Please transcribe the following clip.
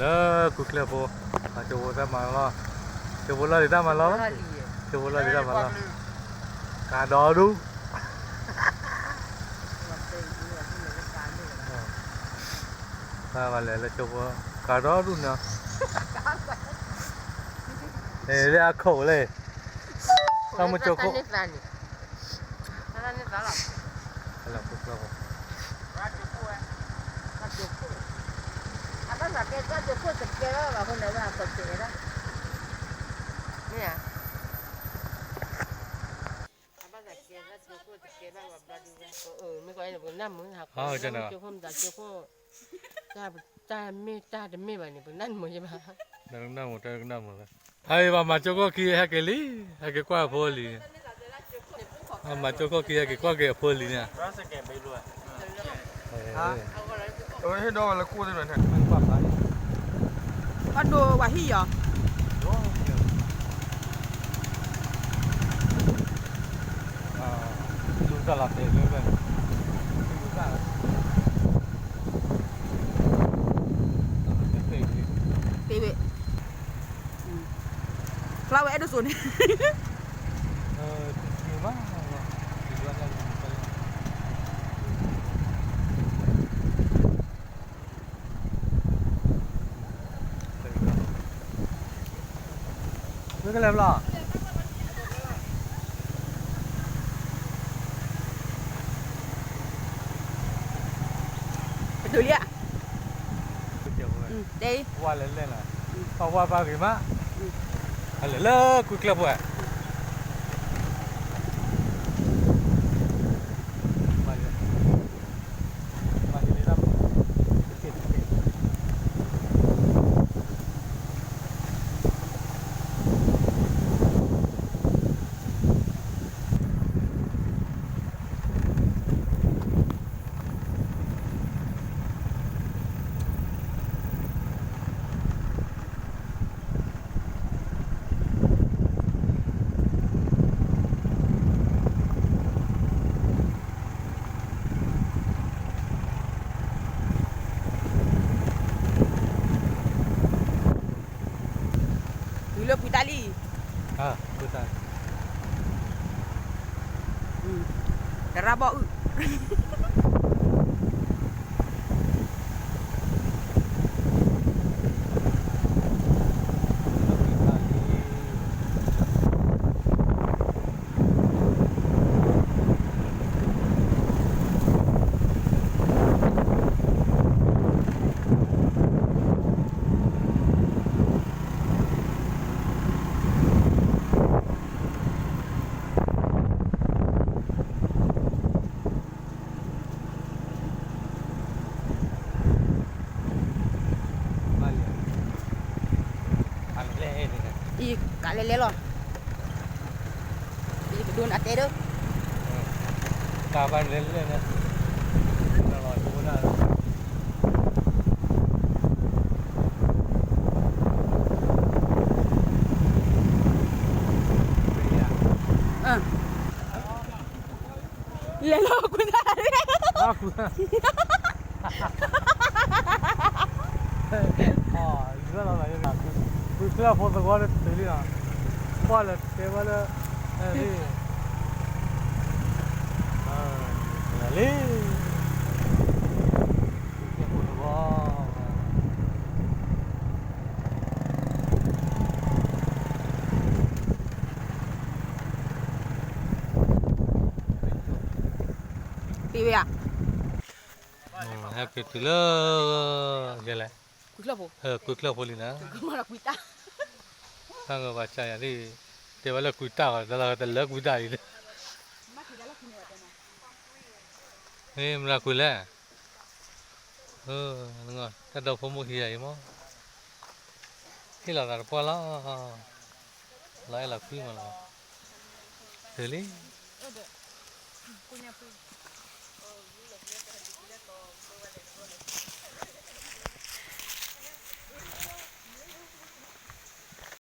လၢကွံကျၢၢ်ဖိ, ကၠိဖိတၢ်မၤလီၢ်, ကၠိဖိလီၢ်လံၤတၢ်မၤလီၢ်, ကၠိဖိလီၢ်လံၤတၢ်မၤလီၢ်, ကၤဒီဒူၣ်, ပလဲၤလၢကၠိဖိ, ကၤဒီဒူၣ်န့ၣ်, လၢအခိၣ်လၢ တၢ်မုၢ်ကၠိခိၣ်, တၢ်မ့ၢ်တၢ်တမ့ၢ်ဘၣ်န့ၣ် ပနၢ်မုာ်, ဟဲက့ၤလံ, ဟဲဘၣ်မၤကၠိခိၣ်ခံ ဟဲက့ၤလံ, ဟဲက့ၤကွၢ်အဖိလံၤ, မၤကၠိခိၣ်ခံ ဟဲက့ၤကွၢ်က့ၤအဖိလံၤန့ၣ်, အဒိဝဲဟံၣ်ယီၤ, လူတၢ်လီၤတဲာ်လၢ, သ့ဝဲ, ဖျါဝဲအဲၣ်ဒိးစိန့ၣ်, မ့ၢ်ကလဲၤဘျီ, ပတုၤလံဧါ, တဲ, ဝါလဲၤလဲၣ်နၤ, ပှၤဝါပှၤဂ့ၤမး, အလဲၤလၢကွံကျၢၢ်ဖိဧါ, တုၤလၢကွံာ်တၢ်လံ, တရၣ်ဘီၣ်အုၣ်, အံၤ ကးလဲၤလဲၤလီၤ, အံၤပဒိၣ်န့ၣ်အတဲဒၢ, ကးဘၣ်လဲၤလဲၤန့ၣ်, လီၤဒိဒၣ် လဲၤလီၤကွံာ်တၢ်, ကွံာ်ကျၢၢ်ဖိသဝီလၢတတုၤလံနီၤ, ကွၢ်လၢတဲဝဲလၢ, လံ, ကွံာ်ကျၢၢ်ဖိသဝီ တ့ဝဲဧါ, ဟဲက့ၤတုၤလၢ, ယဲလဲၣ်, ကွံာ်ကျၢၢ်ဖိလံနၤ, တၢ်ဂီၤဘၣ်ဆၣ်ယၤဒ်, တဲဝဲလၢကွံာ်တၢ်ဂီၤ တၢ်လၢကွံာ်တၢ်အံၤလံ, မ့ၢ်မနုၤကွံာ်လဲၣ်, တၢ်ဒီဖိမိၢ်ဟံးယၤအံၤမး, ဟ့ၣ်လီၤသးတပှၢ်လီၤ, လီၤအဲၣ်လီၤကွံမးလီၤ, တုၤလံ လၢ